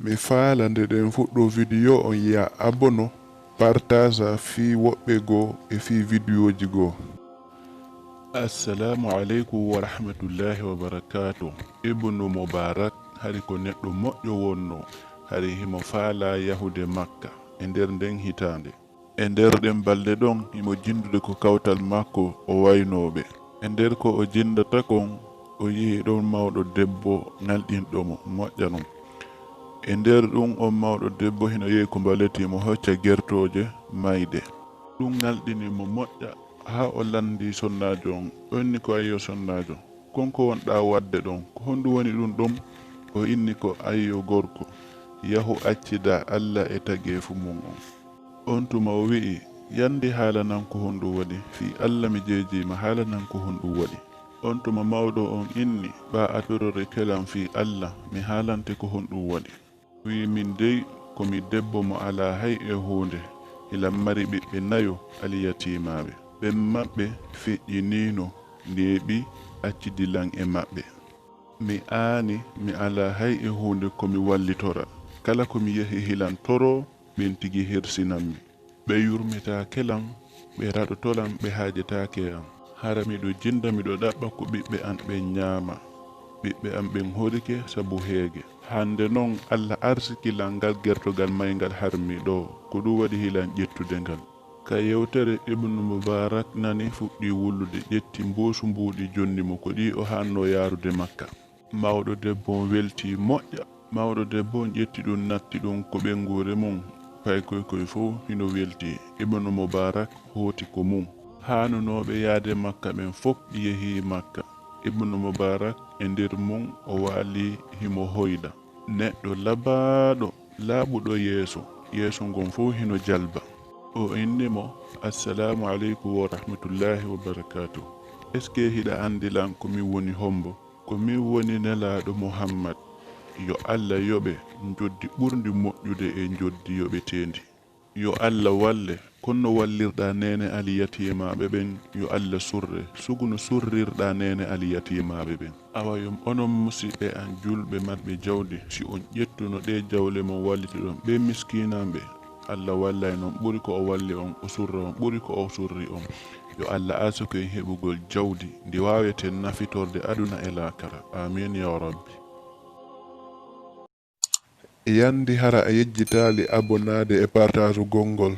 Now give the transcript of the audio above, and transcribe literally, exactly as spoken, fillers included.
Mi faala nde ɗen fuɗɗo video on ya abono, partaza fii woɓɓe goo e fii videoji goo. Assalamu aleykum wa rahmatullahi wa barakatuh. Ibnu Mubarak hari ko neɗɗo moƴƴo wonno, hari himo faala yahude Makka e nder nden hitaande. E nder ɗen balɗe ɗon, himo jinndude ko kawtal makko o waynoo ɓe. E nder ko o jinndata kon, o yi'i ɗon mawɗo debbo ŋalɗinɗo mo, moƴƴa non. E nder ɗun, on mawɗo debbo hino yehi ko mbaletii mo hocca gertooje mayde. Ɗun ŋalɗini mo moƴƴa haa o lanndii sonnaajo on. O inni ko, "Ayyo sonnaajo, kon ko wonɗaa waɗde ɗon, ko honɗun woni ɗun ɗon?" O inni ko, "Ayyo gorko, yahu accidaa Alla e tageefu mun on." On tuma o wi'i, "Yandi haalanan ko honɗun waɗi, fii Alla mi jeejii ma, haalanan ko honɗun waɗi." On tuma mawɗo on inni, "Ɓaa a torori kelan fii Alla, mi haalante ko honɗun waɗi." Wi'i, "Min dey, ko mi debbo mo alaa hay e huunde, hilan mari ɓiɓɓe nayo alyatiimaaɓe. Ɓen maɓɓe feƴƴiniino, neeɓi, accidi lan e maɓɓe. Mi aani, mi alaa hay e huunde ko mi wallitora. Kala ko mi yahi hilan toroo, ɓen tigi hersinan mi. Ɓe yurmetaake lan, ɓe raɗoto lan, ɓe haajetaake e an. Hara miɗo jinnda, miɗo ɗaɓɓa ko ɓiɓɓe an ɓen ɲaama. Ɓiɓɓe an ɓen horike sabu heege. Hande non, Alla arsiki lan ngal gertogal mayngal har mi ɗoo, ko ɗun waɗi hilan ƴettude ngal." Ka yewtere Ibnu Mubarak nani fuɗɗii wullude, ƴetti mbuusu mbuuɗi jonni mo ko ɗi o haannoo yaarude Makka. Mawɗo debbo on weltii moƴƴa. Mawɗo debbo on ƴetti ɗun, natti ɗun ko ɓeynguure mun. Paykoy koy fow hino weltii. Ibnu Mubarak hooti ko mun. Haanunooɓe yaade Makka ɓen fow yehii Makka. Ibnu Mubarak e nder mun o waalii himo hoyɗa. Neɗɗo labaaɗo, laaɓuɗo yeeso. Yeeso ngon fow hino jalba. O inni mo, "Assalaamu aleykum wa rahmatullaahi wa barakaatuh. Est-ce que hiɗa anndi lan ko min woni hombo?" "Ko min woni Nelaaɗo Muhammad, yo Alla yoɓe njoddi ɓurndi moƴƴude e njoddi yoɓeteendi." "Yo Alla walle, kon no wallirɗaa neene alyatiimaaɓe ɓen, yo Alla surre, sugu no surrirɗaa neene alyatiimaaɓe ɓen." Awa yo onon musiɓɓe an julɓe marɓe jawdi, si on ƴettuno ɗee jawle mon wallitoɗon ɓee miskiinanɓe, Alla wallay non ɓuri ko o walli on, o surra on ɓuri ko o surri on. Yo Alla arsuku en heɓugol jawdi ndi waaweten nafitorde aduna e laakara. Aamiin yaa Rabbi. Yandi hara a yejjitaali abonaade e partaasugol ngol.